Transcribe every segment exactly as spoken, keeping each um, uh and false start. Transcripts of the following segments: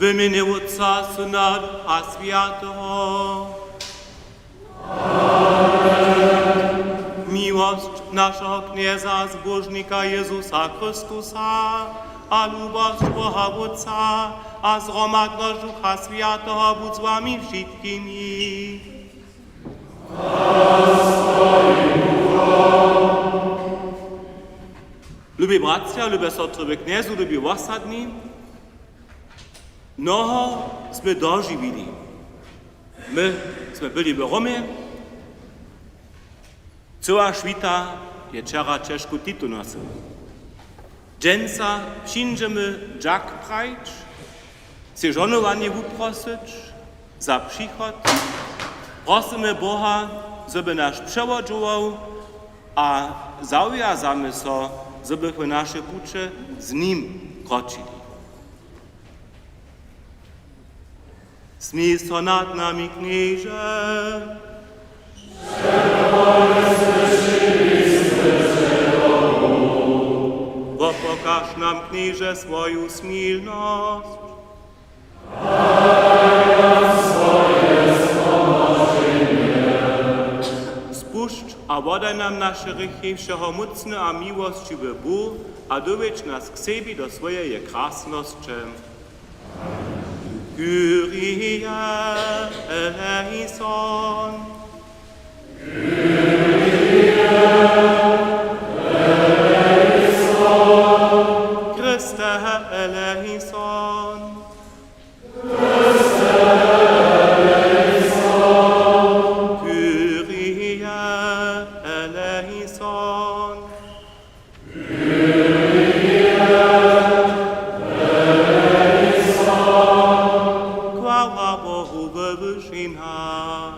W mjenje Wótca, Syna a Ducha Swjateho. Miłosć našeho Knjeza, Zbóžnika Jězusa Chrystusa, a lubosć Boha Wótca, a zhromadnosć Ducha Swjateho budź z wami wšitkimi. Lubi bratřa, lube sotry w Knjezu, lubi wosadni, mnoho smy dožiwili. My smy byli w Romje, cyła šwita je wčera ćežku titu nosyła. Dźensa přińdźemy dźak prajić, sej žohnowanje wuprosyć za přichod. Prosymy Boha, zo by nas přewodźował, a zawjazamy so, zo bychmy naše puće z nim kročili. Smil so nad nami, Knježe. Wopokaž nam, Knježe, swoju smilnosć. Spušć a wodaj nam naše hrěchi, wšehomócny a miłosćiwy Bóh, a dowjedź nas k sebi do swojeje krasnosće. Kyrie eleison. Christe eleison. Kyrie eleison. Chwała Bohu we wyšinach.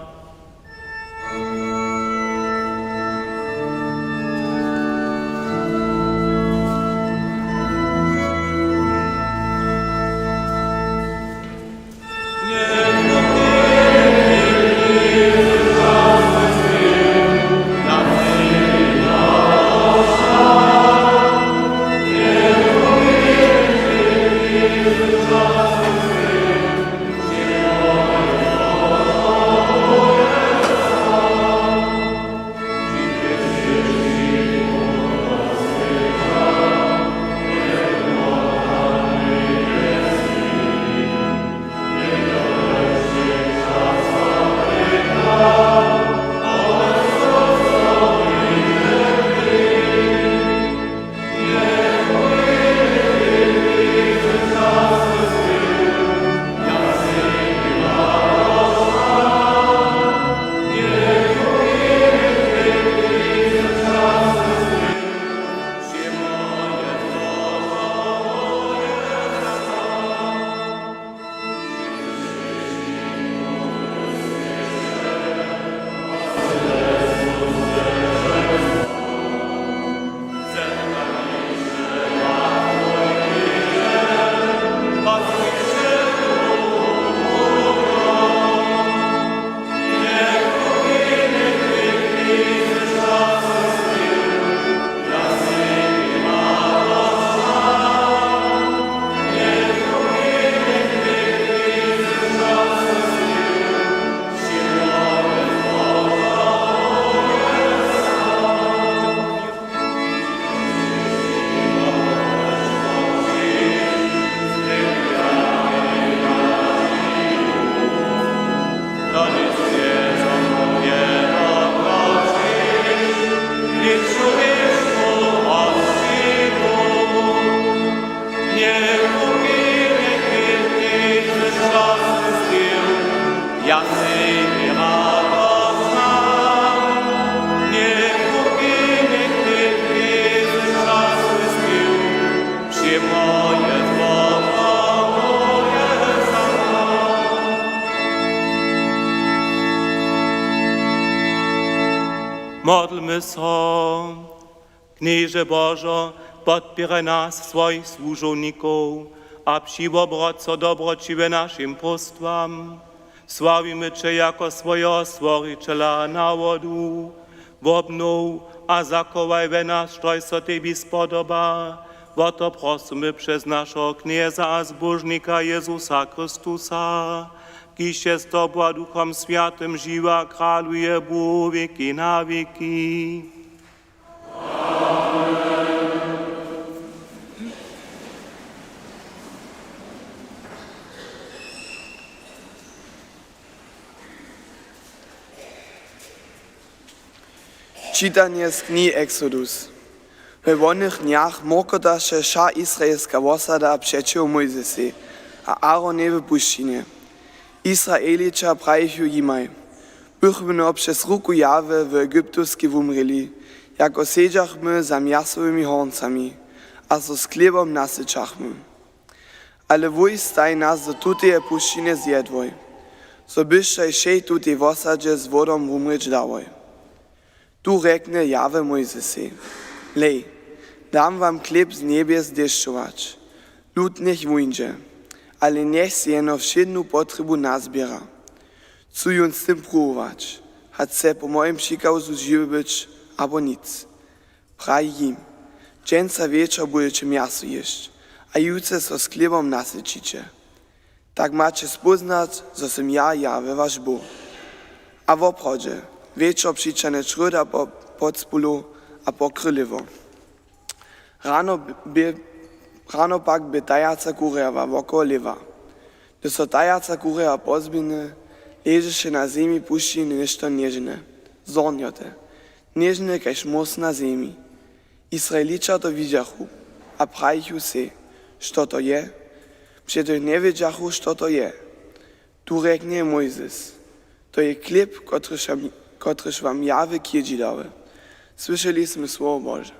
Modlmy so. Knježe Božo, podpěraj nas, swojich słužownikow, a při wobroce dobroći we našim próstwam. Sławimy Će jako swojeho Stworićela a nawodu. Wobnow a zachowaj we nas, štož so Tebi spodoba, Wo to prosymy přez našeho Knjeza a Zbóžnika Jezusa Chrystusa, kiž je z tobu a Duchom Swjatym žiwy a kraluje Bóh wěki na wěki. Čitanje z knihi Exodus. We wonych dnjach mórkotaše wša izraelska wosada přećiwo Mójzesej a Aaronjej w pušćinje. Izraelića prajichu jimaj: Bychmy no přez ruku Jahwe w Egyptej wumrěli, jako sedźachmy za mjasowymi horncami a so z chlěbom nasyćachmy. Ale wój staj nas do tuteje pušćinje zjedłoj, zo byšćaj wšej tutej wosadźe z wodom wumrěć dałoj. Tu rjekny Jahwe Mójzesej: Hlej, dam wam chlěb z njebjes dešćować. Lud njech wuńdźe, ale njech sej jeno wšědnu potrjebu nazběra. Chcu jón z tym pruwować, hač chce po mojim přikazu žiwy być abo nic. Praji jim: Dźensa wječor budźeće mjaso jěsć a jutře so z chlěbom nasyćiće. Tak maće spóznać, zo sym ja Jahwe, waš Bóh. A woprawdźe, wječor přićahne črjóda po-, pod spulu a pokry lěhwo. Rano bě-, rano pak bě tajaca kurjawa wokoło lěhwa. Hdyž so tajaca kurjawa pozběhny, ležeše na zemi pušćiny něšto něžne, zhornjote, něžne kaž móz na zemi. Izraelića to widźachu a prajichu sej: Što to je? Přetož njewědźachu, što to je. Tu rjeknje Mójzes: To je chlěb, kotryž wam, kotryž wam Jahwe k jědźi dał. Słyšeli smy słowo Bože.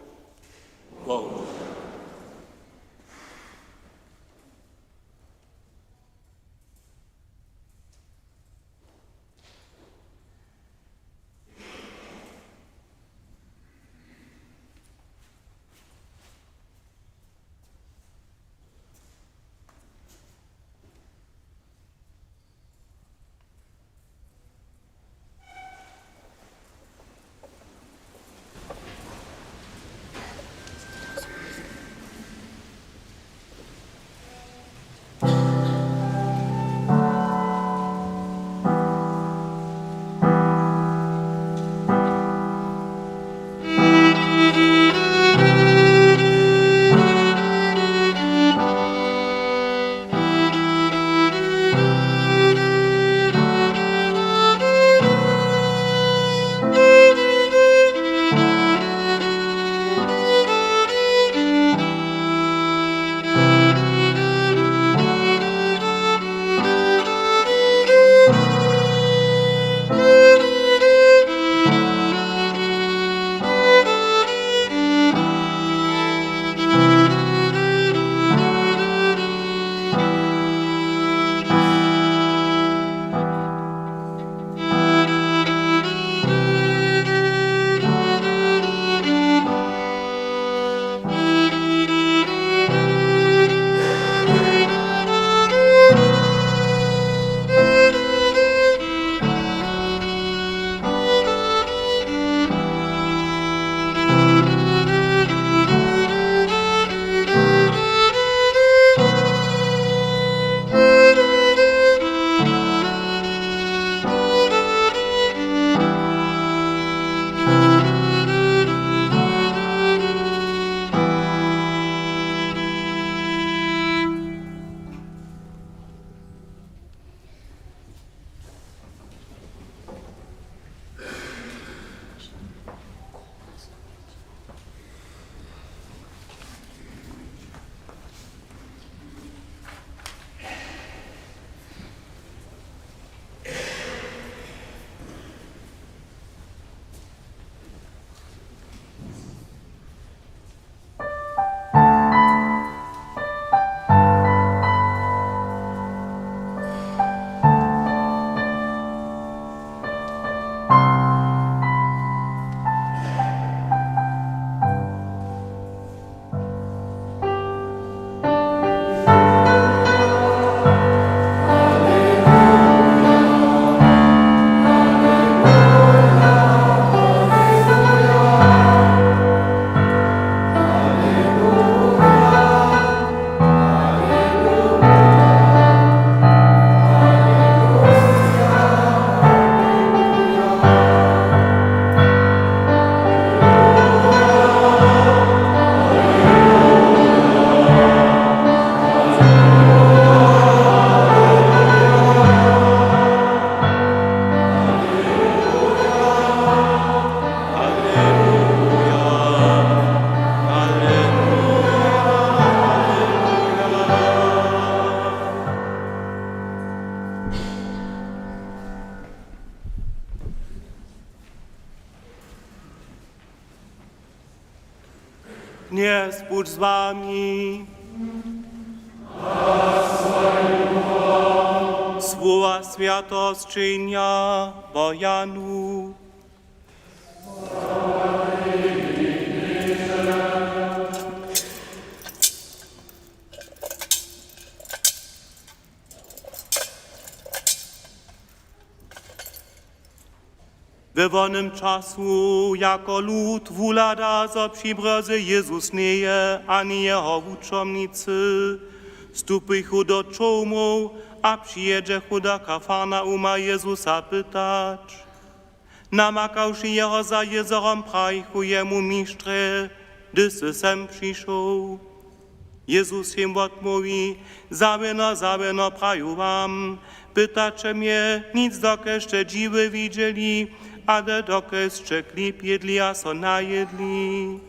Knjez budź z wami. Słowa swjateho sćenja po Janu. We wonym času, jako lud wuhlada, zo při brjoze Jezus njeje, ani jeho wučomnicy, stupichu do čołmow a přijědźechu do Kafarnauma Jezusa pytać. Namakawši jeho za jězorom, prajichu jemu: Mištrje, hdyž sy sem přišoł? Jezus jim wotmołwi: Zawěrno, zawěrno praju wam, pytaće mje, nic dokelž sće dźiwy widźeli, ale dokelž sće chlěb jědli a so najědli.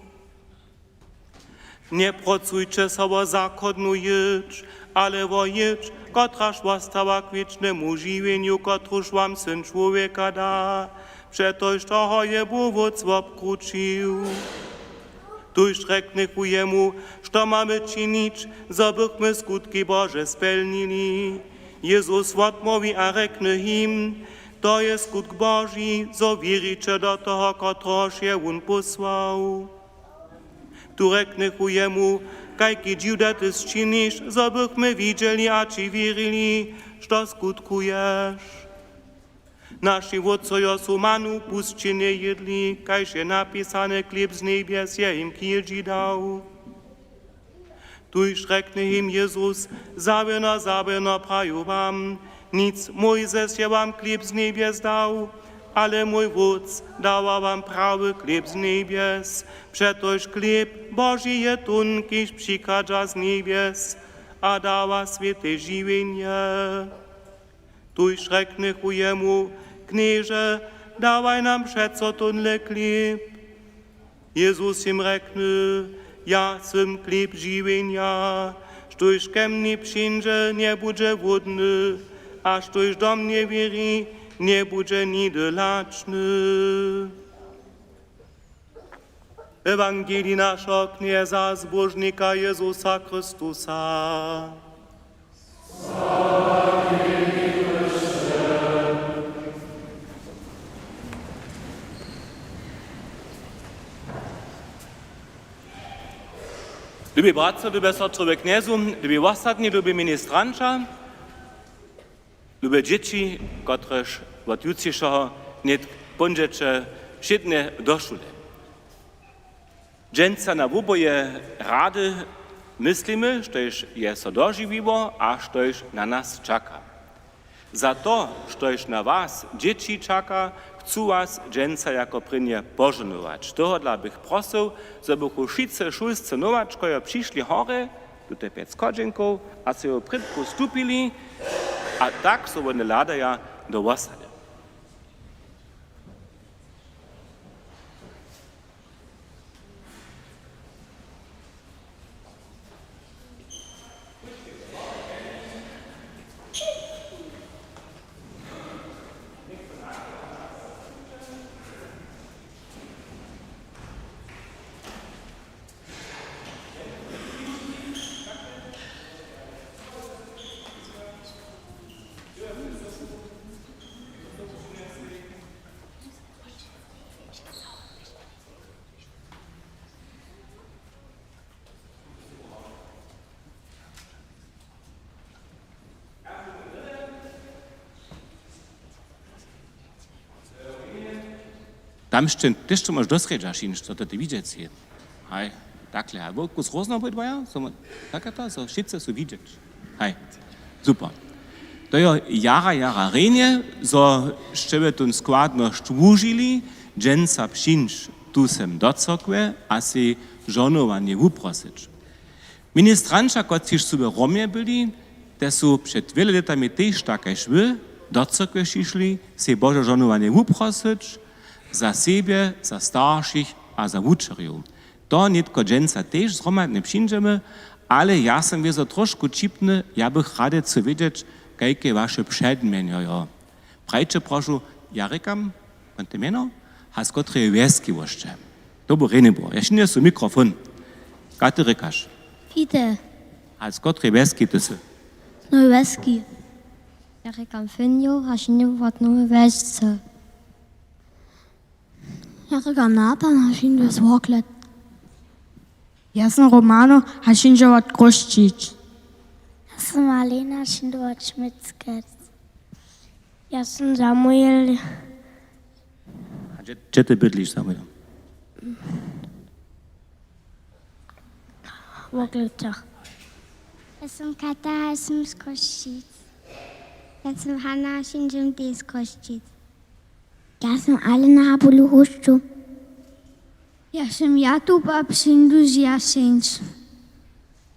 Njeprocujće so wo zachodnu jědź, ale wo jědź, kotraž wostawa k wěčnemu žiwjenju, kotruž wam Syn čłowjeka da, přetož toho je Bóh Wótc wobkrućił. Tuž rjeknychu jemu: Što mamy činić, zo bychmy skutki Bože spjelnili? Jezus wotmołwi a rjekny jim: To je skutk Boži, zo wěriće do toho, kotrehož je wón pósłał. Tu rjeknychu jemu: Kajki dźiwda ty sčiniš, zo bychmy widźeli a ći wěrili? Što skutkuješ? Naši wótcojo su manu w pusćinje jědli, kaž je napisane: Chlěb z njebjes je jim k jědźi dał. Tuž rjekny jim Jezus: Zawěrno, zawěrno praju wam, nic Mójzes je wam chlěb z njebjes dał, ale mój Wótc dawa wam prawy chlěb z njebjes, přetož chlěb Boži je tón, kiž přichadźa z njebjes a dawa swětej žiwjenje. Tuž rjeknychu jemu: Knježe, dawaj nam přeco tónle chlěb. Jezus jim rjekny: Ja sym chlěb žiwjenja. Štóž ke mni přińdźe, njebudźe hłódny, a štóž do mnje wěri, njebudźe nihdy lačny. Ewangelij našeho Knjeza Zbóžnika Jezusa Chrystusa. Lubi bratřa, lube sotry we Knjezu, lubi wostatni, lubi ministranća, lube dźěći, kotrež wot jutřišeho nětk póńdźeće wšědnje do šule. Dźensa na wuboje rady myslimy, štož je so dožiwiło a štož na nas čaka. Za to, štož na was, dźěći, čaka, chcu was dźensa jako prěnje požohnować. Tohodla bych prosył, zo bychu wšitcy šulscy nowačkojo přišli horje, tute pjeć schodźenkow, a so jeho prědku stupili, a tak so wone hladaja do wosady. Tam sće, tež to móžeš do srjedźa přińć, zo to ty widźeć je. Haj, takle, a wulku z Róznobu dwaja, so mo-, tak je to, so wšitcy su widźeć. Haj, super. To je jara, jara rjenje, zo sće wy tón składnosć wužili, dźensa přińć tu sem do cyrkwje a sej žohnowanje wuprosyć. Ministranća, kotřiž su w Romje byli, te su před wjele lětami tež tak kaž wy do cyrkwje přišli, sej Bože žohnowanje wuprosyć, za sebje, za staršich a za wučerjow. To nětko dźensa tež zhromadnje přińdźemy, ale ja sym wězo trošku ćipny, ja bych rady chcył wědźeć, kajke je waše předmjenjo. Prajće, prošu, ja rěkam, wón te mjeno, a z kotreje wjeski wo sće. To bu rjenje było. Ja, su mikrofon. Kaj ty rěkaš? Fide. A z kotrej wjeski ty sy? Z Nowej Wjeski. Ja rěkam Finjo a přińdu wot Nowej Wjesce. Ja rěkam Natan a přińdu z Worklet. Ja sym Romano a přińdu wot Chrósćic. Ja sym Alena a přińdu wot Šmickerc. Ja sym Samuel. A hdźe, hdźe ty bydliš, Samuel? W Workletach. Ja sym Kata a sym z Chrósćic. Ja sym Hanna a přińdźem tež z Chrósćic. Ja sym Alena a bydlu w Chrósću. Ja sym Jakub a přińdu z Jaseńc.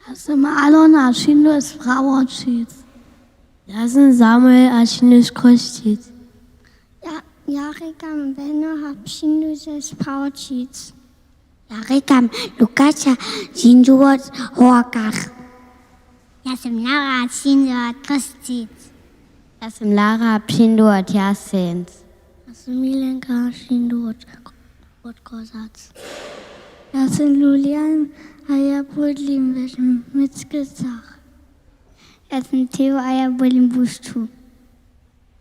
Ja sym Alona a přińdu z Prawoćic. Ja sym Samuel a přińdu z Chrósćic. Ja, ja rěkam Beno a přińdu z Prawoćic. Ja rěkam Lukas a přińdu wot Horkach. Ja sym Lara a přińdu wot Chrósćic. Ja sym Lara a přińdu wot Jaseńc. Ja sym Milenka a přińdu wot, wot Kozac. Ja sym Julian a ja bydlim w Šmickercach. Ja sym Theo a ja bydlim w Bušću.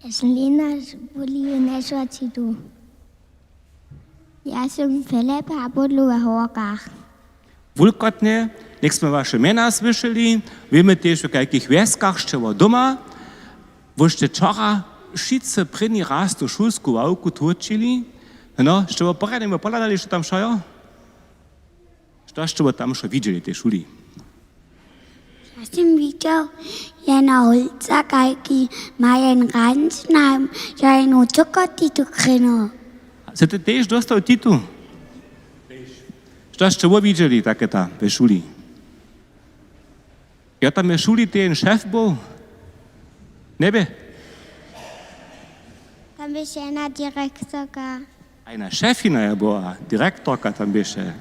Ja sym Lena, bydlim w Nešwaćidu. Ja sym Filip a bydlu w Horkach. Wulkotnje, něk smy waše mjena słyšeli, wěmy tež, w kajkich wjeskach sće wot doma. Wóž sće wčora wšitcy prěni raz tu šulsku ławku tłóčili. No, sće wot porjadnje pohladali, što tam wšajo? Što sće wot tam wšo widźeli w tej šuli? Ja sym widźał jena holca, kajki ma jen ranc na jenu čokotitu krynju. Sy ty tež dóstał titul? Što sće wot widźeli taketa we šuli? Jo, tam je w šuli tež jen šef był? Njebě? Tam běše jena direktorka. A jena šefina je była, direktorka tam běše.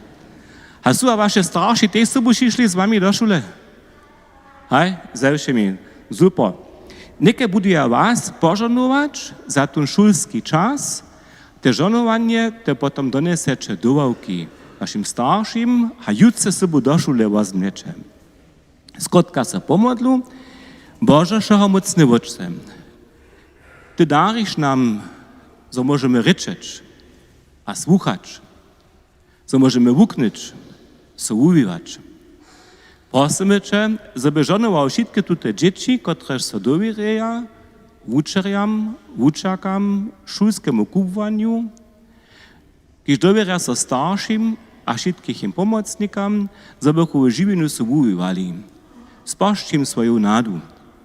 A su a waše starši tež sobu přišli z wami do šule? Haj, ze wšěmi. Super. Něke budu ja was požohnować za tón šulski čas, te žohnowanje te potom donjeseće do ławki wašim staršim a jutře sobu do šule wozmjeće. Skrótka so pomodlu. Bože, wšehomócny Wótče, ty dariš nam, zo móžemy rěčeć a słuchać, zo móžemy wuknyć, so wuwiwać. Prosymy će, zo by žohnował wšitke tute dźěći, kotrež so dowěrjeja wučerjam, wučerkam, šulskemu kubłanju, kiž dowěrja so staršim a wšitkich jim pomocnikam, zo bychu w žiwjenju so wuwiwali. Spožč jim swoju nadu,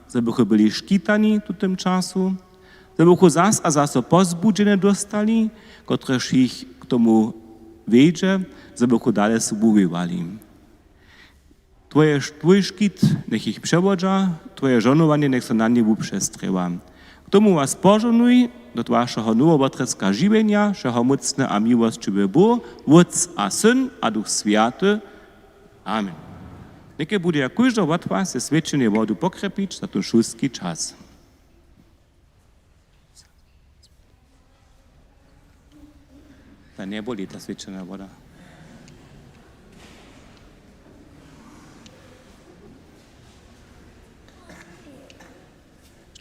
zo bychu byli škitani w tutym času, zo bychu zas a zaso pozbudźenje dóstali, kotrež jich k tomu wjedźe, zo bychu dale so wuwiwali. Twoje, twój škit njech jich přewodźa, twoje žohnowanje njech so na nich wupřestrěwa. K tomu was požohnuj do wašeho nowowotrězka žiwjenja, wšehomócny a miłosćiwy Bóh, Wótc a Syn a Duch Swjaty. Amen. Něke budu ja kóždeho wot was ze swjećenje wodu pokrjepić za tón šulski čas. Ta njeboli, ta swjećena woda.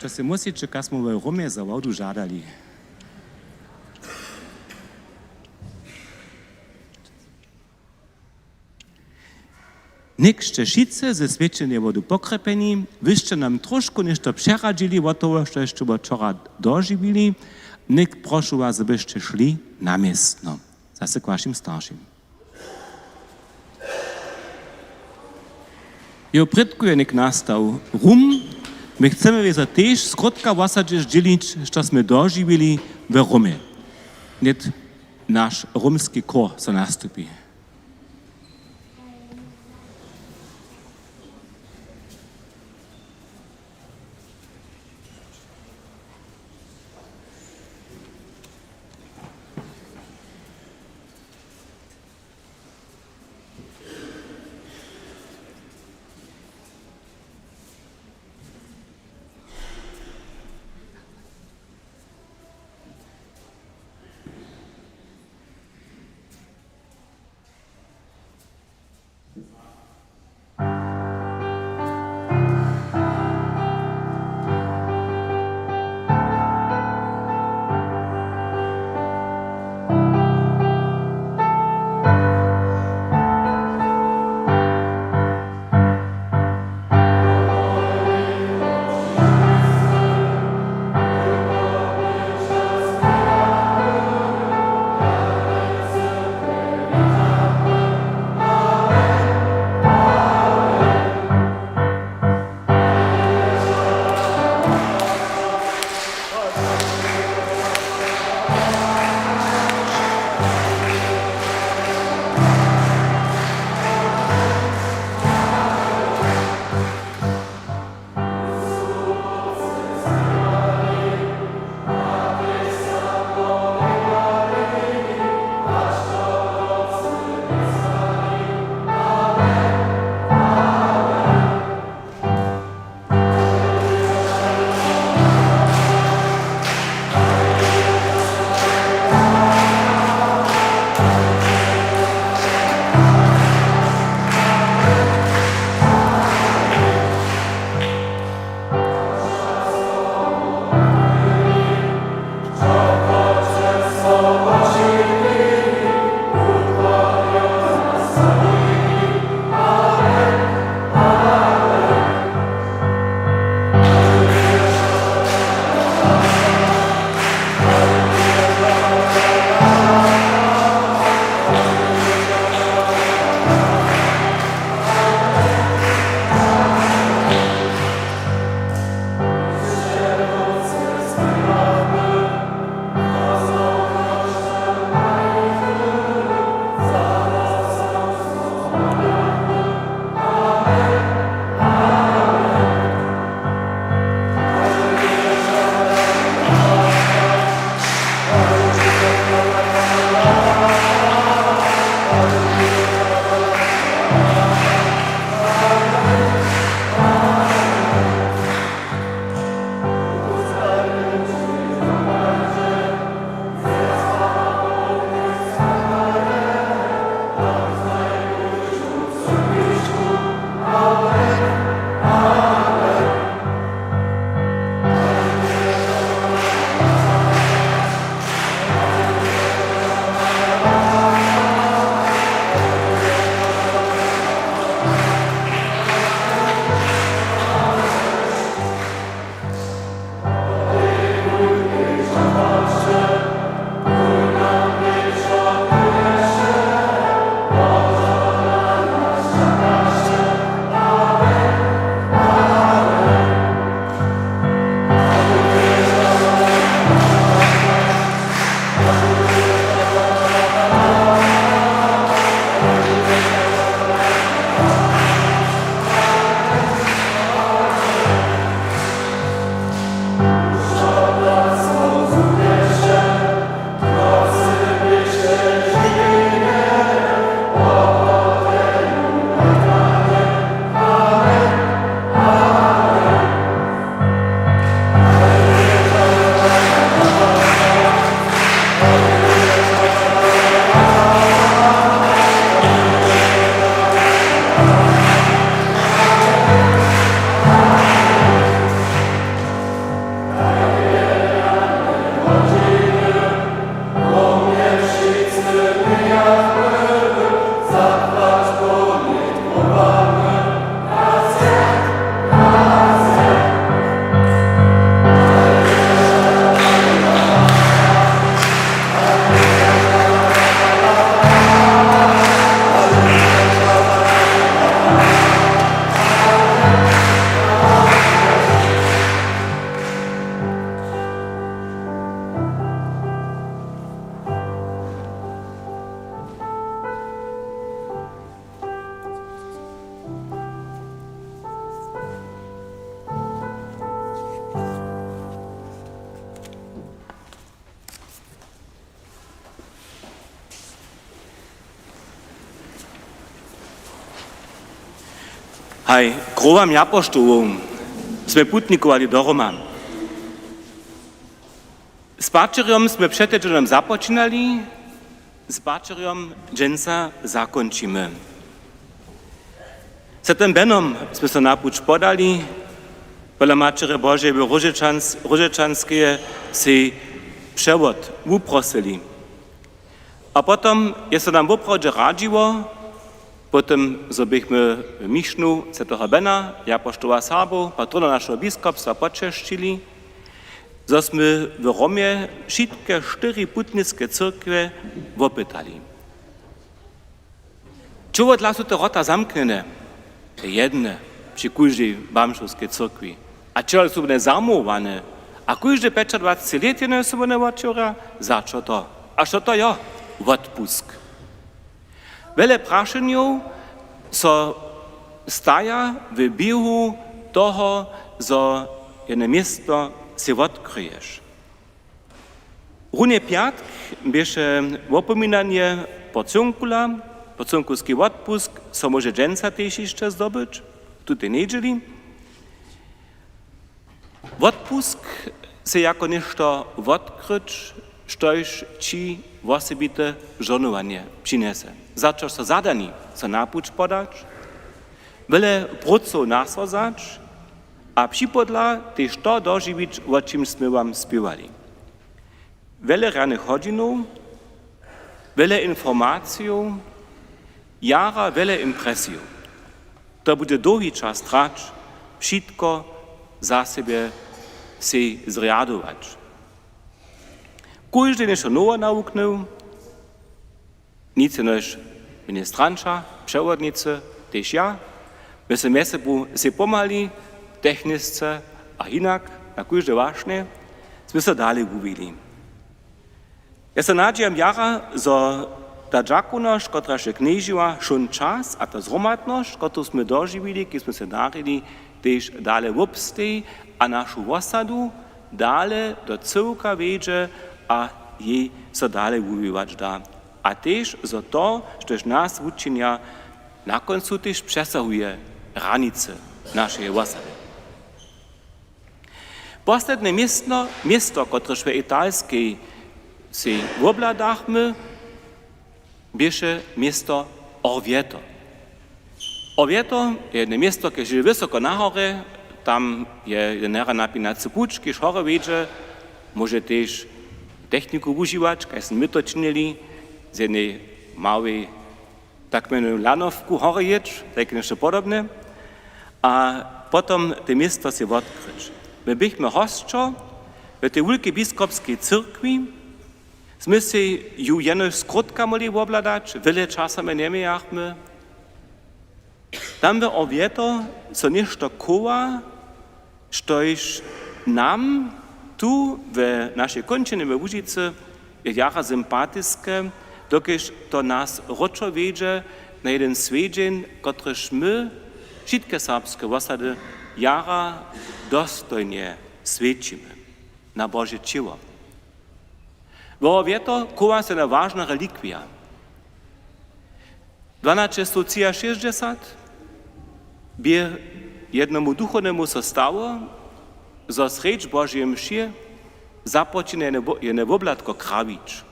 Što sej musliće, kak smy w Rómje za wodu žadali? Něk sće wšitcy ze swjećenje wodu pokrjepjeni, wy sće nam trošku něšto přeradźili wot toho, što sće wot wčora dožiwili. Něk prošu was, zo byšće šli na městno, zase k wašim staršim. Jo, prědku je něk nastał rum. My chcemy wězo tež skrótka wosadźe zdźělić, što smy dožiwili w Rómje. Nět naš rómski chór so nastupi. Haj, krowam japoštołom smy putnikowali do Roma. Z pačerjom smy před tydźenom započinali, z pačerjom dźensa zakónčimy. Z tym benom smy so na puć podali, pola Maćerje Božej w Róžečans-, Róžečanskeje sej přewod wuprosyli. A potom je so nam woprawdźe radźiło, potom zo běchmy w Mišnu swjateho Bena, japoštoła Serbow, patrona našeho biskopstwa, počesćili, zo smy w Romje wšitke štyri putniske cyrkwje wopytali. Čehodla su te wrota zamknjene? Te jedne při kóždej bamžowskej cyrkwi. A čehodla su wone zamołwane? A kóžde pjećadwaceći lět jeno su wone wotewrja? Za čo to? A što to jo? Wotpusk. Wjele prašenjow so staja w běhu toho, zo jene městno sej wotkryješ. Runje pjatk běše wopominanje porcionkula, porcionkowski wotpusk so móže dźensa tež hišće zdobyć, tutej njedźeli. Wotpusk sej jako něšto wotkryć, štož ći wosebite žohnowanje přinjese. Za čož so zadani, so na puć podać, wjele prócow naswozać a připodla tež to dožiwić, wo čimž smy wam spěwali. Wjele rjanych hodźinow, wjele informacijow, jara wjele impresijow. To budźe dołhi čas trać, wšitko za sebje sej zrjadować. Kóždy něšto nowe nawuknył, nic jenož ministranća, přewodnicy, tež ja. My smy mjez sobu sej pomhali, technisce a hinak, na kóžde wašnje smy so dale wuwili. Ja so nadźijam jara, zo ta dźakownosć, kotraž je knježiła wšón čas, a ta zhromadnosć, kotruž smy dožiwili, kiž smy sej darili, tež dale wobsteji a našu wosadu dale do cyłka wjedźe a jej so dale wuwiwać da. A tež, zo to, štož nas wučinja, na kóncu tež přesahuje hranicy našeje wosady. Posledne městno, město, kotrež w Italskej sej wobhladachmy, běše město Orvieto. Orvieto je jedne město, kež je wysoko na horje, tam je jedyn napinacy puć, kiž horje wjedźe, móže tež techniku wužiwać, kaž smy my to činili, z jednej małej, tak mjenujemy, lanowku horje jěć, tajke něšto podobne. A potom te město sej wotkryć. My běchmy hosćo w tej wulkej biskopskej cyrkwi, smy sej ju jenož skrótka móhli wobhladać, wjele časa my njemějachmy. Tam we Orvieto so něšto chowa, štož nam tu w našej kónčinje we Łužicy je jara sympatiske, dokelž to nas wróćo wjedźe na jedyn swjedźeń, kotryž my, wšitke serbske wosady, jara dostojnje swjećimy na Bože ćěło. We Orvieto chowa so jedna wažna relikwija. Dwanaće stow třiašěsćdźesat bě jednomu duchownemu so stało, zo srjedź Božeje mše započinja jene wo-, jene woblatko krawić.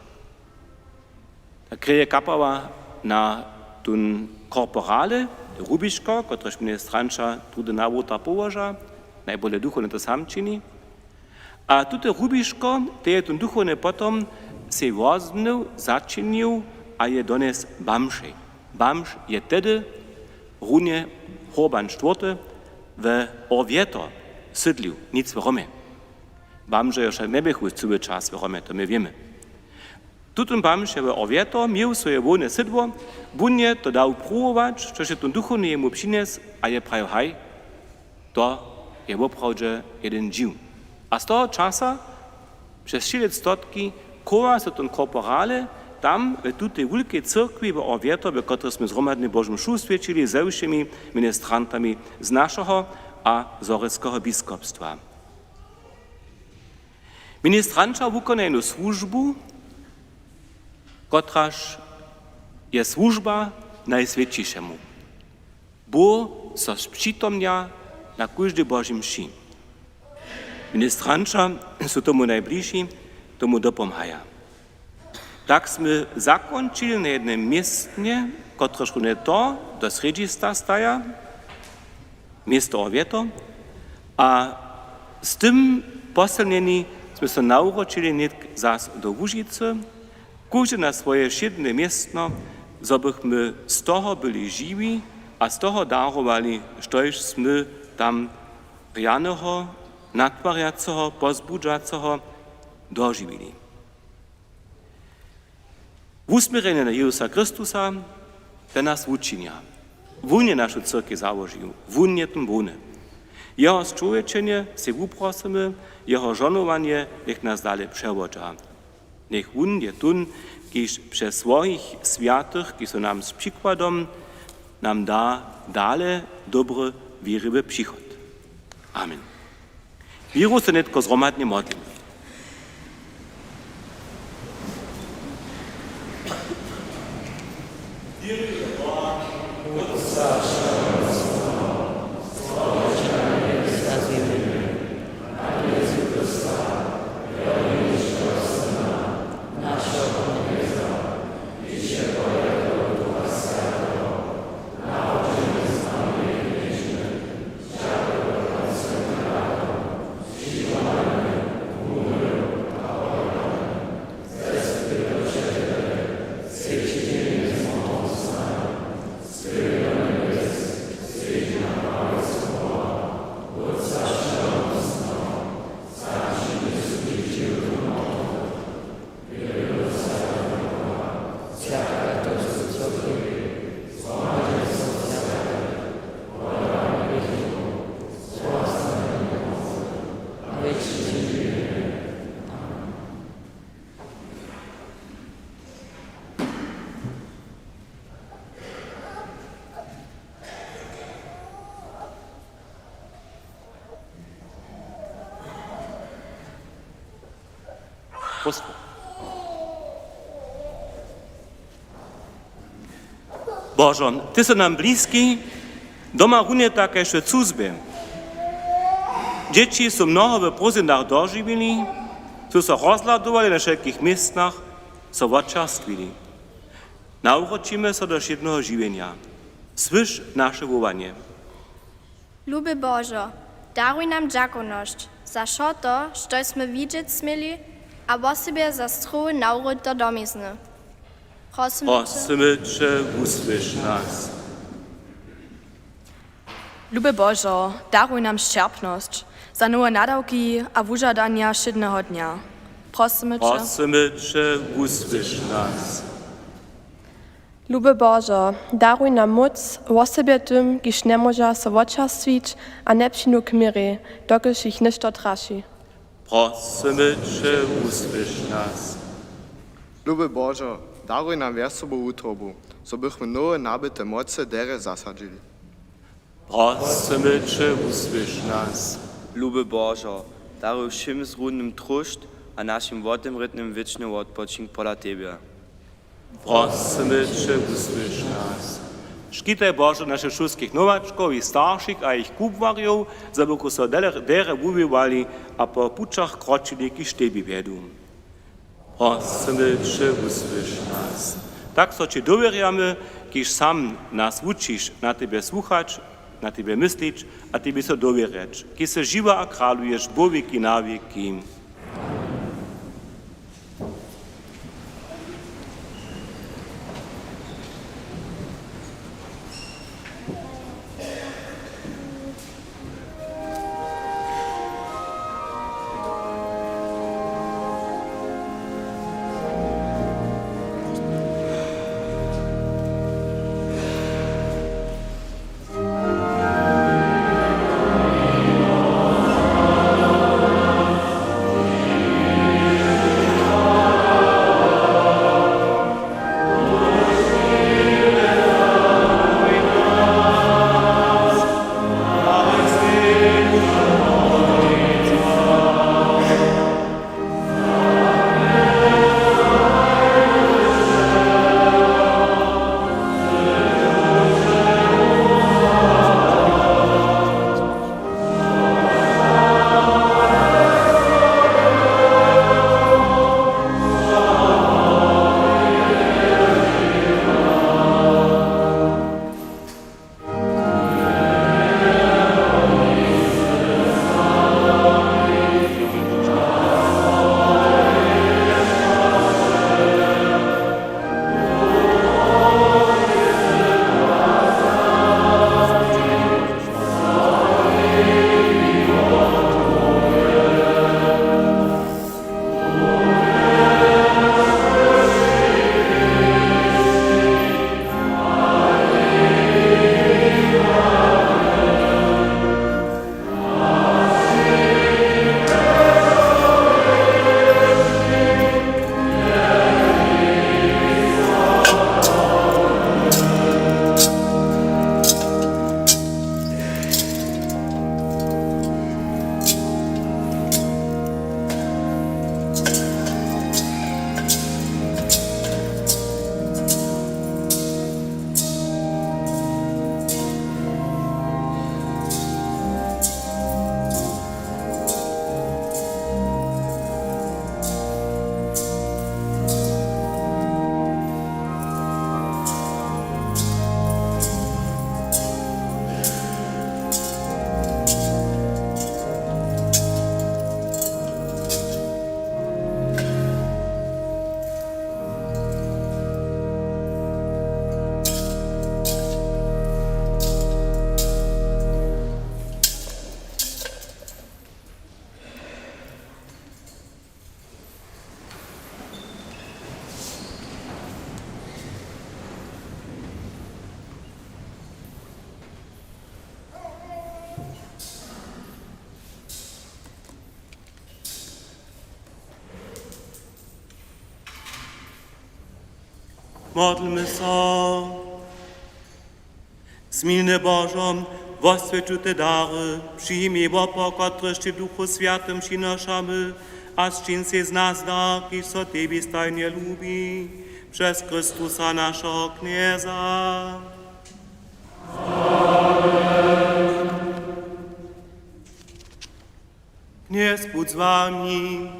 Ta kreje kapała na tón korporale, rubiško, kotrež ministranća druhdy na wołtar połoža, najbóle duchowny to sam čini. A tute rubiško, te je tón duchowny potom sej wozmnył, začinił a je dones bamžej. Bamž je tehdy runje Urban štwórty we Orvieto sydlił, nic w Romje. Bamžo je wšak njeběchu cyły čas w Romje, to my wěmy. Tutón bamž je we Orvieto měł swoje hłowne sydło, wón je to dał pruwować, štož je tón duchowny jemu přinjesł a je prajił: „Haj, to je woprawdźe jedyn dźiw.“ A z toho časa přez wšě lětstotki chowa so tón korporale tam w tutej wulkej cyrkwi we Orvieto, w kotrej smy zhromadnje Božu mšu swjećili ze wšěmi ministrantami z našeho a zhorjelskeho biskopstwa. Ministranća wukonaju słužbu, kotraž je słužba Najswjećišemu. Bóh so přitomnja na kóždej Božej mši. Ministranća su tomu najbliži, tomu dopomhaja. Tak smy zakónčili na jednym městnje, kotrež runje to do srjedźišća staja, město Orwjeto, a z tym posylnjeni smy so nawróćili nětk zas do Łužicy, kóždy na swoje wšědne městno, zo bychmy z toho byli žiwi a z toho darowali, štož smy tam rjaneho, natwarjaceho, pozbudźaceho dožiwili. Wusměrjenje na Jezusa Chrystusa, ten nas wučinja. Wón je našu cyrkej załožił, wón je ten hłowny. Jeho sčłowječenje sej wuprosymy, jeho žohnowanje njech nas dale přewodźa. Njech wón je tón, kiž přez swojich swjatych, kiž su nam z přikładom, nam da dale dobry wěriwy přichod. Amen. Wěru so nětko zhromadnje modlimy. Božo, ty sy nam bliski, doma runje tak kaž w cuzbje. Dźěći su mnoho w prózdninach dožiwili, su so rozhladowali na wšelkich městnach, so wočerstwili. Nawróćimy so do wšědneho žiwjenja. Słyš naše wołanje. Luby Božo, daruj nam dźakownosć za wšo to, što smy widźeć směli, a wosebje za strowy nawrót do domizny. Prosymy će, wusłyš nas. Luby Božo, daruj nam sćerpnosć za nowe nadawki a wužadanja wšědneho dnja. Prosymy će. Prosymy će, wusłyš nas. Luby Božo, daruj nam móc, wosebje tym, kiž njemóža so wočerstwić a njepřińdu k měrje, dokelž jich něšto traši. Prosymy će, wusłyš nas. Luby Božo, daruj nam wjasobu wutrobu, zo bychmy nowe nabyte mocy derje zasadźili. Prosymy će, wusłyš nas. Luby Božo, daruj wšěm zrudnym tróšt a našim wotemrětnym wěčny wotpočink pola tebje. Prosymy će, wusłyš nas. Škitaj, Božo, našich šulskich nowačkow, jich staršich a jich kubłarjow, zo bychu so derje, derje wuwiwali a po pućach kročili, kiž tebi wjedu. Prosymy će, wusłyš nas. Tak so ći dowěrjamy, kiž sam nas wučiš na tebje słuchać, na tebje myslić a tebi so dowěrjeć, kiž sy žiwy a kraluješ po wěki na wěki. Modlmy so. Smilny Božo, woswjeću te dary, přijmi wopor, kotryž ći w Duchu Swjatym přinošamy, a sčin sej z nas dar, kiž so tebi stajnje lubi, přez Chrystusa, našeho Knjeza. Knjez budź z wami.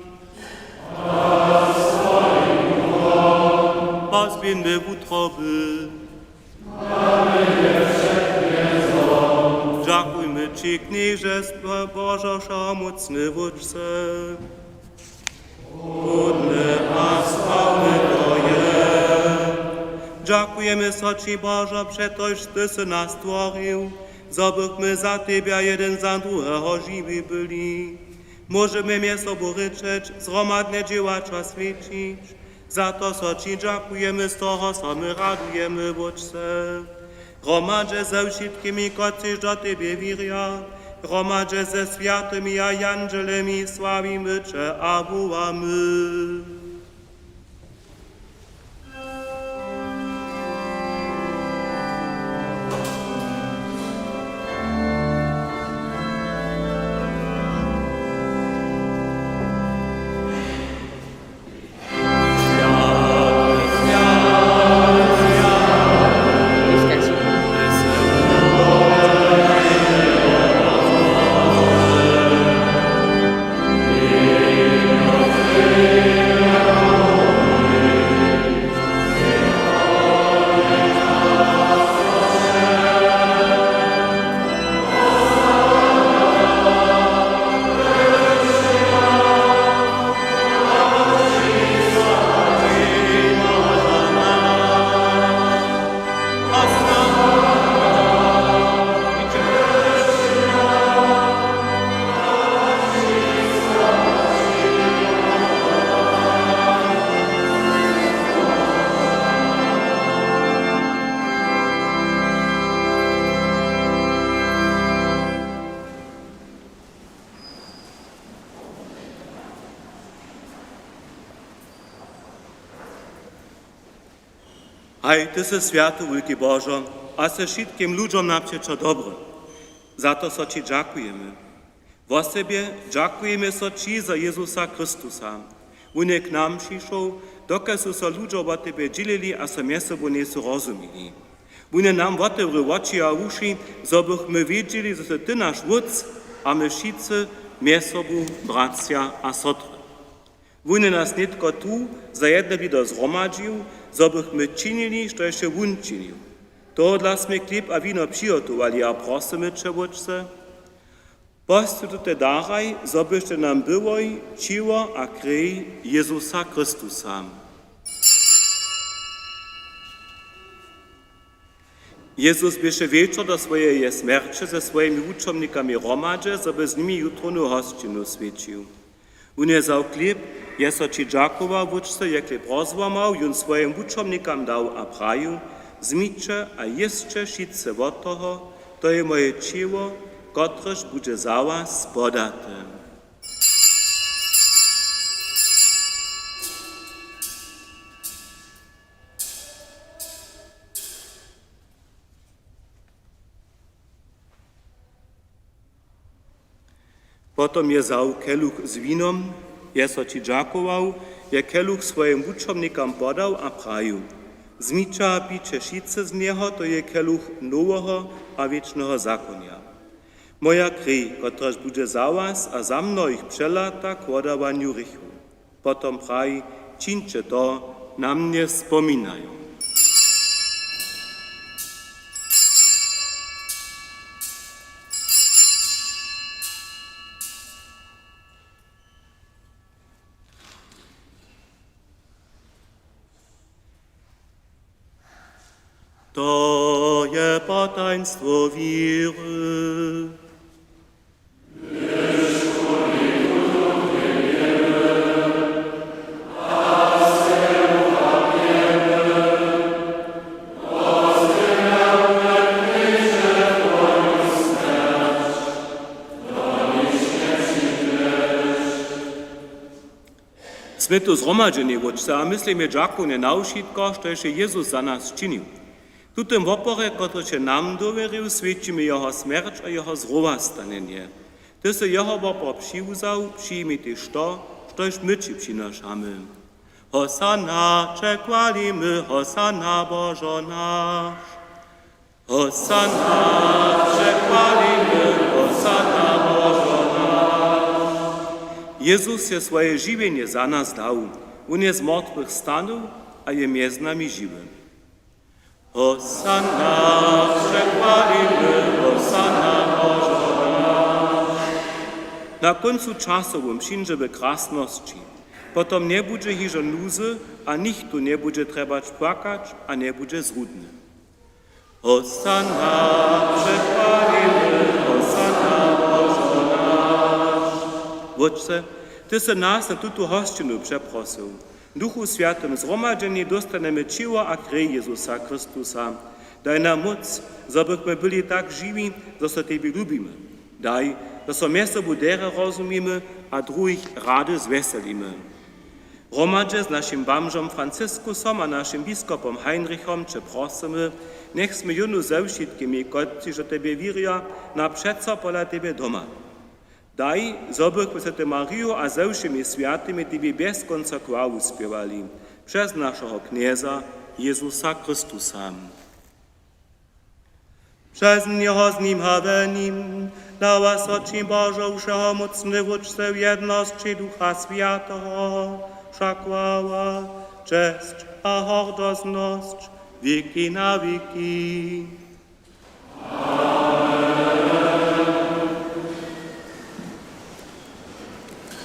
Pozběhńmy wutroby. Dźakujmy ći, Knježe, Božo wšehomócny Wótče. Hódne a sławne to je. Dźakujemy so ći, Božo, přetož ty sy nas stworił, zo bychmy za tebje a jedyn za druheho žiwi byli. Móžemy mjez sobu rěčeć, zhromadnje dźěłać a swjećić. Za to so ći dźakujemy, z toho so my radujemy, Wótče. Hromadźe ze wšitkimi, kotřiž do tebje wěrja, hromadźe ze swjatymi a jandźelemi sławimy će a wołamy. Haj, ty sy swjaty, wulki Božo, a sy wšitkim ludźom napřećo dobry. Za to so ći dźakujemy. Wosebje dźakujemy so ći za Jezusa Chrystusa. Wón je k nam přišoł, dokelž su so ludźo wo tebje dźělili a so mjez sobu njejsu rozumili. Wón je nam wotewrěł woči a wuši, zo bychmy wědźeli, zo sy ty naš Wótc a my wšitcy mjez sobu bratřa a sotry. Wón je nas nětko tu za jedne blido zhromadźił, zo bychmy činili, štož je wón činił. Tohodla smy chlěb a wino přihotowali a prosymy će, Wótče, poswjeć tute daraj, zo byštej nam byłoj ćěło a krej Jezusa Chrystusa. Jezus běše wječor do swojeje smjerće ze swojimi wučomnikami hromadźe, zo by z nimi jutrownu hosćinu swjećił. Wón je wzał chlěb, je so ći dźakował, Wótče, je chlěb rozłamał, jón swojim wučomnikam dał a prajił: Wzmiće a jěsće wšitcy wot toho, to je moje ćěło, kotrež budźe za was podate. Potom je wzał keluch z winom, je so ći dźakował, je keluch swojim wučomnikam podał a prajił: Wzmiće a piće wšitcy z njeho, to je keluch noweho a wěčneho zakonja. Moja krej, kotraž budźe za was a za mnohich přelata k wodawanju hrěchow. Potom praji: Čińće to na mnje spominajo. To je potajnstwo wěry. Z My tu zhromadźeni, Wótče, a myslimy dźakownje na wšitko, štož je Jezus za nas činił. W tutym woporje, kotryž je nam dowěrił, swědčimy jeho smjerć a jeho zrowastanjenje. Ty sy jeho wopor přiwzał, přijmi tež to, štož my ći přinošamy. Hosanna, přechwalimy, hosanna, Božo naš. Hosanna, přechwalimy, hosanna, Božo naš. Jezus je swoje žiwjenje za nas dał. Wón je z mortwych stanył a je mjez nami žiwy. Hosanna, přechwalimy, hosanna, Božo naš. Na kóncu časow wón přińdźe w krasnosći. Potom njebudźe hižo nuzy a nichtó njebudźe trjebać płakać a njebudźe zrudny. Hosanna, přechwalimy, hosanna, Božo naš. Wótče, ty sy nas na tutu hosćinu přeprosył. W Duchu Swjatym zhromadźeni dóstanemy ćěło a krej Jezusa Chrystusa. Daj nam móc, zo bychmy byli tak žiwi, zo so tebi lubimy. Daj, zo so mjez sobu derje rozumimy a druhich rady zwjeselimy. Hromadźe z našim bamžom Franciskusom a našim biskopom Heinrichom će prosymy, njech smy jónu ze wšitkimi, kotřiž do tebje wěrja, na přeco pola tebje doma. Daj, zo bychmy z Swjatej Mariju a ze wšěmi swjatymi tebi bjez kónca chwalu spěwali. Přez našeho Knjeza Jezusa Chrystusa. Přez njeho, z nim a w nim dawa so ći, Božo, wšehomócny Wótče, w jednosći Ducha Swjateho wša chwała, česć a hordoznosć wěki na wěki.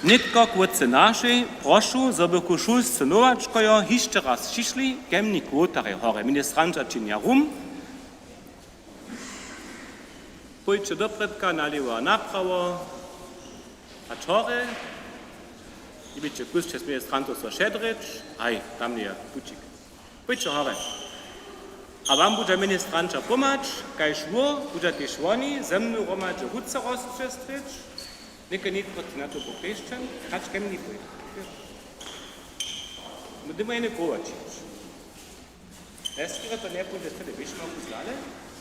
Nětko k Wótčej našej, prošu, zo bychu šulscy nowačkojo hišće raz přišli ke mni k wołtarjej horje. Ministranća činja rum. Pójće doprědka nalěwo a naprawo. A čhorje, jěbiće kušće z ministrantow so šedrěć. Haj, tam je pućik. Pójće horje. A wam budźa ministranća pomhać, kaž wo budźa tež woni ze mnu hromadźe ruce rozpřestrěć. Něke nětko na to popěšćen, hač ke mni pójće. Budźemy jene kołačić. Neskoro to njepóńdźe tyle, běžmy dale.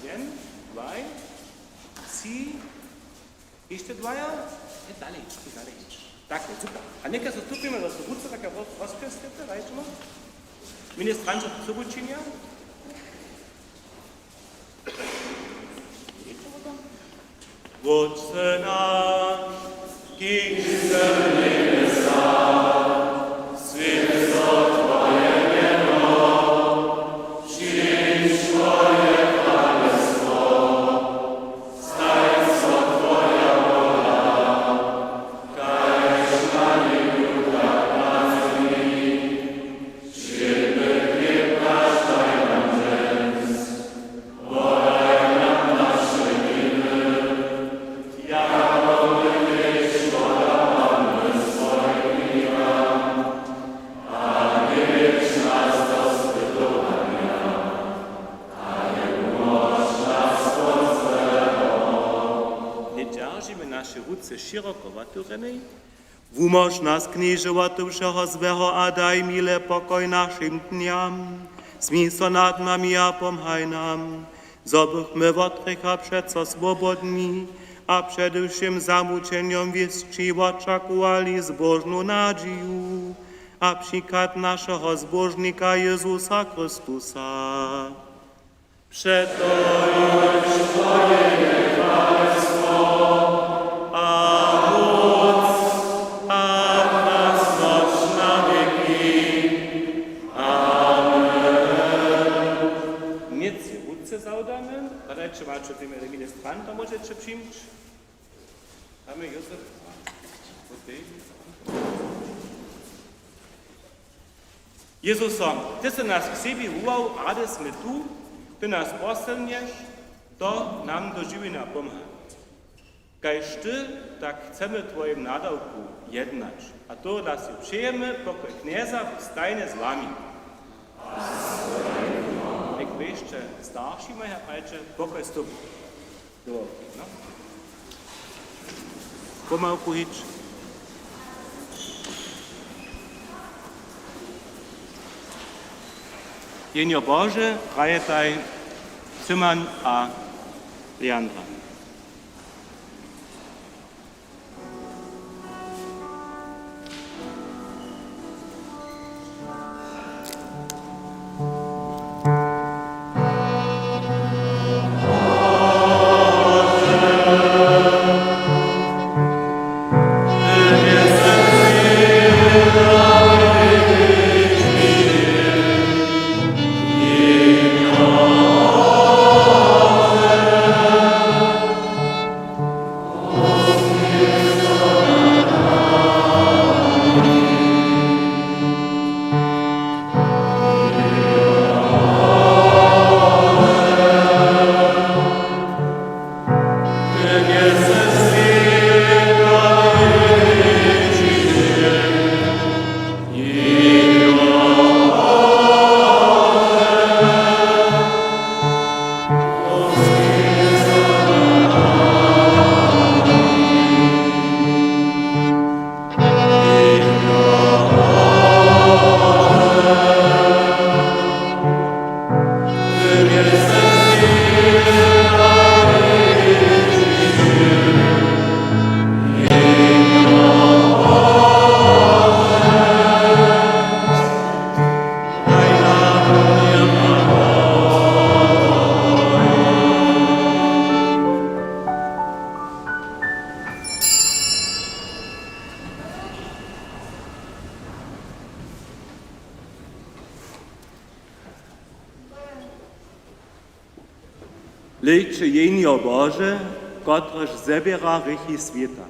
Jeden, dwaj, tři, hišće dwaja, je dalej, je dalej. Tak, super. A něke so stupimy do ruce, tak je roz-, rozpěstrite, dajće mu. Ministranća to sobu činja. Wótče naš, kiž sy w njebjesach, swjeć so twoje mjeno, přińdź twoje kralestwo, stań so twoja wola, kaž na njebju, tak na zemi. Wudźeržimy naše ruce šěroko wotewrjenej. Wumóž nas, Knježe, wote wšeho złeho a daj mile pokoj našim dnjam. Smil so nad nami a pomhaj nam, zo bychmy wot hrěcha přeco swobodni a přede wšěm zamućenjom wěsći wočakowali zbóžnu nadźiju a přichad našeho Zbóžnika Jezusa Chrystusa. Přetož twoje je kralestwo a móc a krasnosć na wěki. Amen. Nětko ruce zawdamy, hladajće, maće tu ministranta, móžeće přińć. Mamy Józef. Jezuso, ty sy nas k sebi wołał, rady smy tu, ty nas posylnješ, to nam do žiwjenja pomha. Kaž ty, tak chcemy w twojim nadawku jednać. A tohodla sej přejemy pokoj Knjeza, stajnje z wami. Něk běžće staršim a prajće: Pokoj z tobu. Jo, no. Pomałku hić. Jehnjo Bože, prajetaj Cyman a Leandra. Hlejće, Jehnjo Bože, kotrež zběra hrěchi swěta.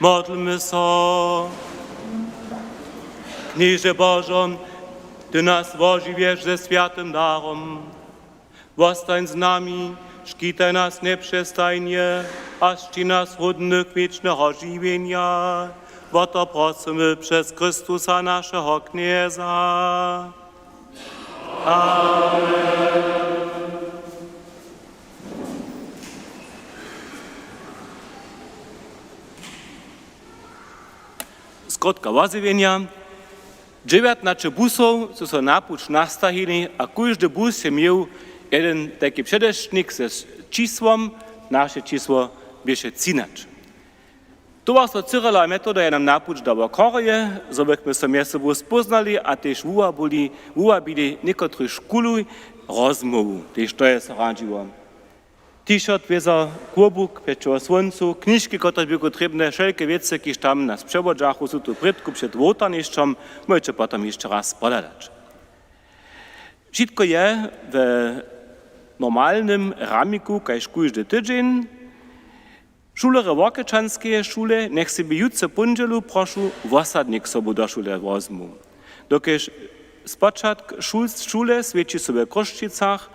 Modlmy so. Knježe Božo, ty nas wožiwješ ze swjatym darom. Wostań z nami, škitaj nas njepřestajnje a sčin nas hódnych wěčneho žiwjenja. Wo to prosymy přez Chrystusa, našeho Knjeza. Amen. Skrótka wozjewjenja. Dźewjatnaće busow su so na puć nastahili a kóždy bus je měł jedyn tajki předewšćnik ze čisłom. Naše čisło běše třinaće. Towarstwo Cyrila a Metoda je nam na puć dało chorje, zo bychmy so mjez sobu spóznali a tež wuwabili, wuwabili někotrych škulu rozmołwu, tež to je so radźiło. T-shirt, wězo, kłobuk přećiwo słóncu, knižki, kotrež běchu trěbne, wšelke wěcy, kiž tam nas přewodźachu, su tu prědku před wołtarnišćom, móžeće potom hišće raz pohladać. Wšitko je w normalnym ramiku kaž kóždy tydźeń. Šulerjo Workečanskeje šule njech sebi jutře póndźelu, prošu, wosadnik sobu do šule wozmu. Dokelž spočatk šul-, šule swjeći so we Chrósćicach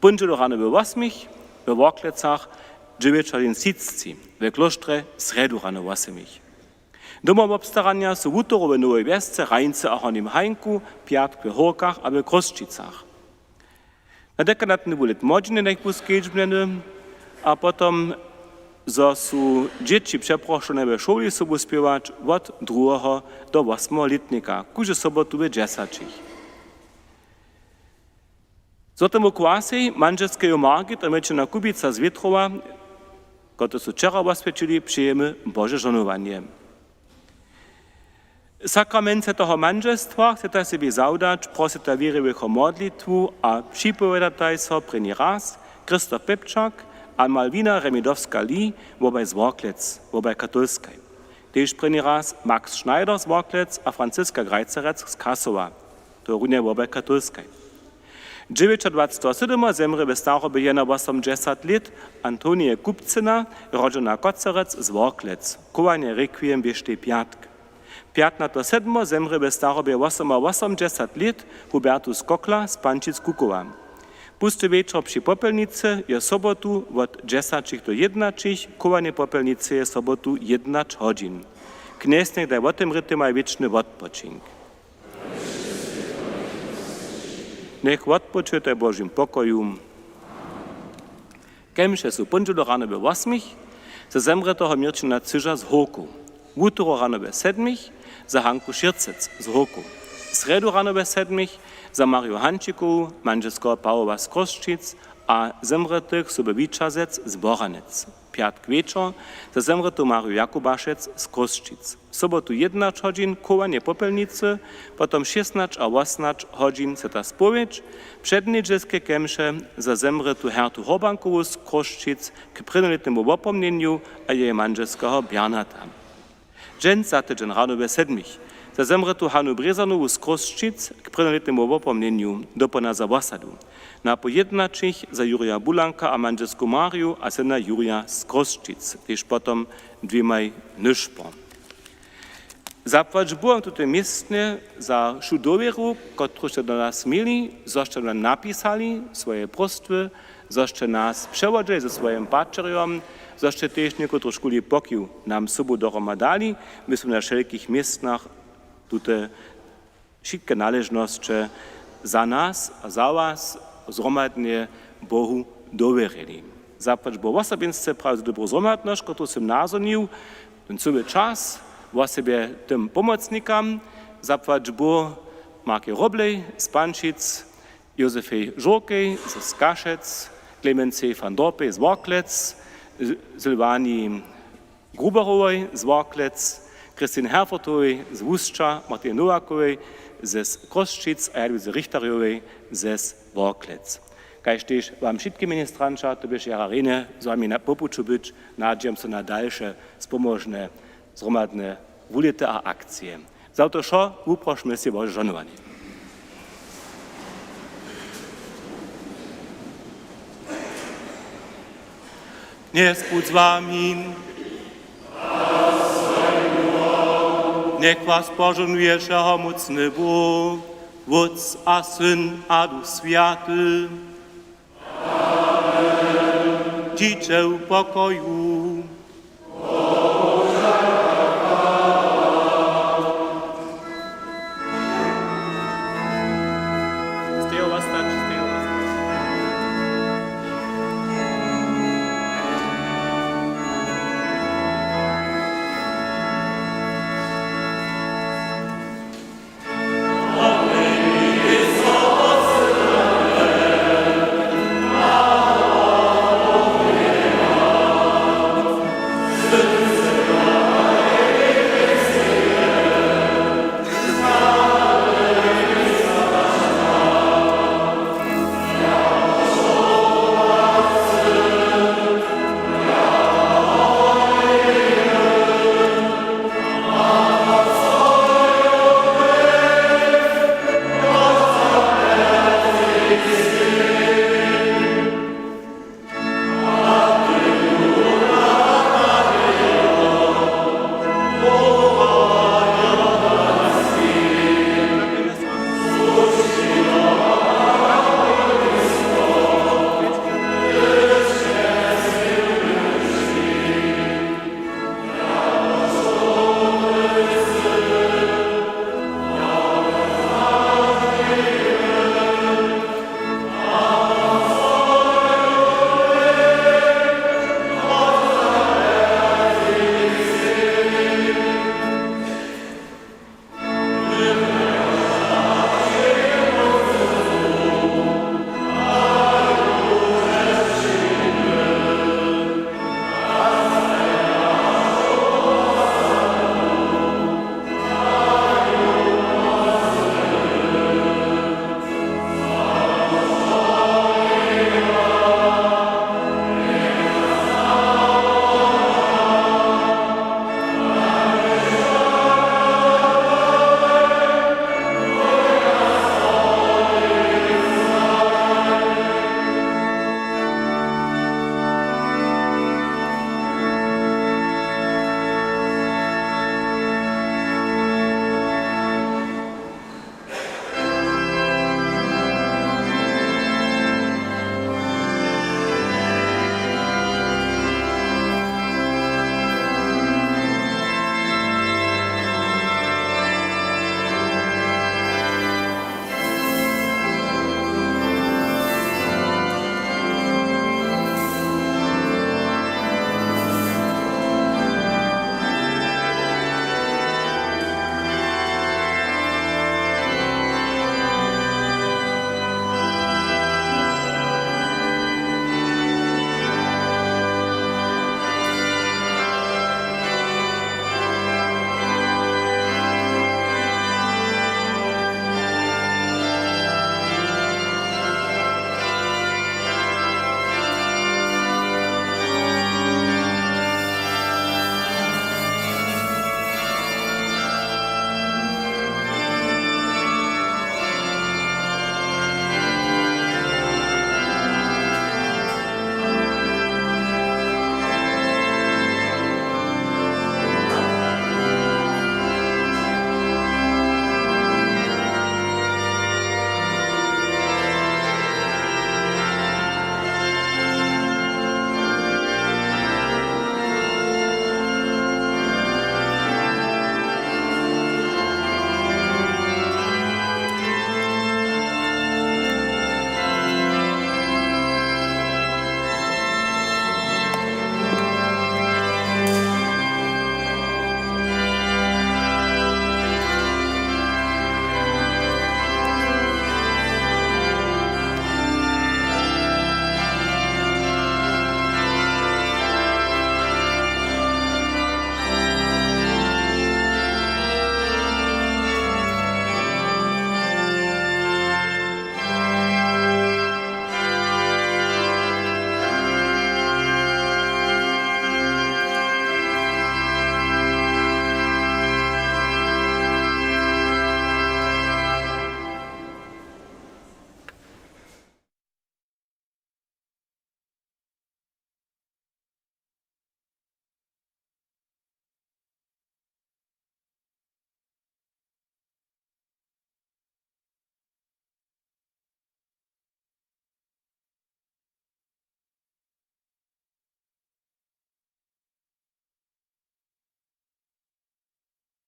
póndźelu rano we wosmich, we Worklecach dźewjeć hodźin třiceći, we klóštrje srjedu rano wosmich. Domowobstaranja su wutoru w Nowej Wjesce, Hrańce a Hornim Hajnku, pjatk we Hórkach a we Chrósćicach. Na dekanatny wulet młodźiny njech bu skedźbnjeny a potom, zo su dźěći přeprošone we šuli sobu spěwać wot druheho do wosmeho lětnika, kóždu sobotu we dźesaćich. Złotemu Kwasej, mandźelskeju Margit a Měćina Kubica z Wětrowa, kotrež su wčera woswjećili, přejemy Bože žohnowanje. Sakrament swjateho mandźelstwa chceta sebi zawdać, prosita wěriwych wo modlitwu a připowědataj so prěni raz: Christoph Pepčak a Malwina Remidowska-Lee, wobaj z Worklec, wobaj katolskaj. Tež prěni raz Max Schneider z Worklec a Franziska Greitzerec z Kasowa, to runje wobaj katolskaj. Dźewjećadwaceteho sydomeho zemrě we starobje jednawosomdźesat lět Antonie Kupcyna, rodźena Kocerec z Worklec. Chowanje requiem běštej pjatk. Pjatnateho sydomeho zemrě we starobje wosomawosomdźesat lět Hubertus Kokla z Pančic-Kukowa. Pusty wječor při popjelnicy je sobotu wot dźesaćich do jědnaćich, chowanje popjelnicy je sobotu jědnaće hodźin. Knjez njech daj wotemritemaj wěčny wotpočink. Njech wotpočujetaj w Božim pokoju. Kemše su póndźelu rano we wosmich za zemrěteho Měrćina Cyža z Hórkow, wutoru rano we sedmich za Hanku Šěrcec z Hórkow, srjedu rano we sedmich za Marju Hančikowu, mandźelskeho Pawoła z Chrósćic a zemrětych su we Wićazec z Boranec. Pjatk wječor za zemrětu Marju Jakubašec z Chrósćic. Sobotu jědnaće hodźin chowanje popjelnicy, potom šěsnaće a wosomnaće hodźin swjata spowědź, přednjedźelske kemše za zemrětu Hertu Horbankowu z Chrósćic k prěnjolětnemu wopomnjenju a jeje mandźelskeho Bernata. Dźensa tydźeń rano we sedmich za zemrětu Hanu Brězanowu z Chrósćic k prěnjolětnemu wopomnjenju, dopołdnja za wosadu. Napoł jědnaćich za Jurja Bulanka a mandźelsku Marju a syna Jurja z Chrósćic, tež potom dwěmaj nyšpor. Zapłać Bóh w tutym městnje za wšu dowěru, kotruž sće do nas měli, zo sće nam napisali swoje próstwy, zo sće nas přewodźili ze swojim pačerjom, zo sće tež někotružkuli pokiw nam sobu dohroma dali. My smy na wšelkich městnach tute wšitke naležnosće za nas a za was zhromadnje Bohu dowěrili. Zapłać Bóh wosobinsce prawicu dobru zhromadnosć, kotruž sym nazhonił ten cyły čas, wosebje tym pomocnikam. Zapłać Bóh Markej Roblej z Pančic, Józefej Žurkej z Kašec, Klemencej van Dorpej z Worklec, Sylwanii Gruberowej z Worklec, Christine Herfortowej z Łusća, Martiny Nowakowej z Chrósćic a Jadwizy Richterjowej z Worklec. Kaž tež wam wšitkim ministranća, to běše jara rjenje z wami na, po puću być, nadźijam so na dalše spomožne zhromadne wulěty a akcije. Za to wšo wuprošmy sej Bože žohnowanje. Knjez budź z wami. Njech was požohnuje wšehomócny Bóh, Wótc a Syn a Duch Swjaty. Dźiće w pokoju.